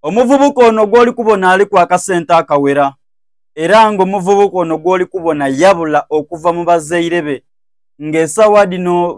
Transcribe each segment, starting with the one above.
Omuvubuka ono gw'oli kubona aliku akasente akawera era nga omuvubuka ono gw'oli kubona yabula okuva mu bazaire be ng'esawa dhino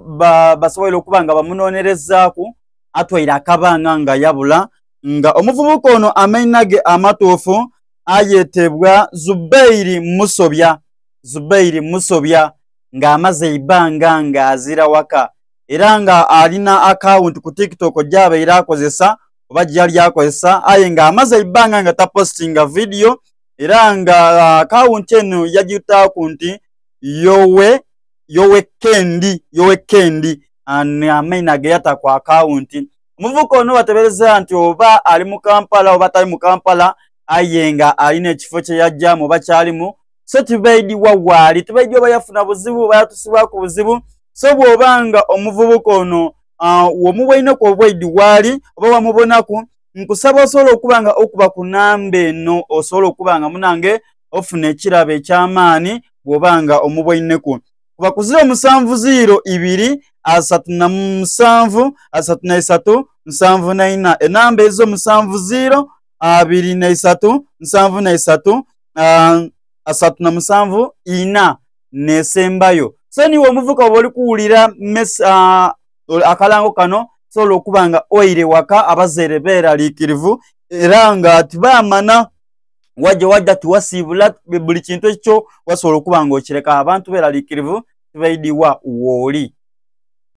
basoboire okuba nga bamunonerezaaku atwaire akabanga nga yabula nga omuvubuka ono amaina ge amatuufu ayetebwa Zubairi Musobya Zubairi Musobya ng'amaze eibanga nga azira waka era nga alina akawunti ku TikTok gy'abaire akozesa oba gyeyali akozesa aye nga amaze eibanga nga tapositinga vidiyo era nga akawunti eno yagitaaku nti yowe yowe kendi yowe kendi amaina ge yata ku akawunti. Omuvubuka ono batebereza nti oba ali mu Kampala oba tali mu Kampala aye nga alina ekifo kye yajjamu oba kyalimu so tibaidibwa waali tibaidi oba yafuna buzibu oba yatusibwaku buzibu so bw'oba nga omuvubuka ono womubwaineku obwaidi waali oba wamubonaku nkusaba osobola okuba nga okuba ku namba eno osobola okuba nga munange ofuna ekirabo eky'amaani bw'oba nga omubwaineku kuba ku 070 2 37 33 74 enamba ezo 70 23 73 37 4 nesembayo so niwe omuvuka oba oli kuwulira akalango kano sobola okuba nga oire waka abazaire beeraliikirivu era nga tibamana wajja wajja tiwasiibula buli kintu ekyo wasobola okuba nga okireka abantu beeraliikirivu tibaidiwa wooli.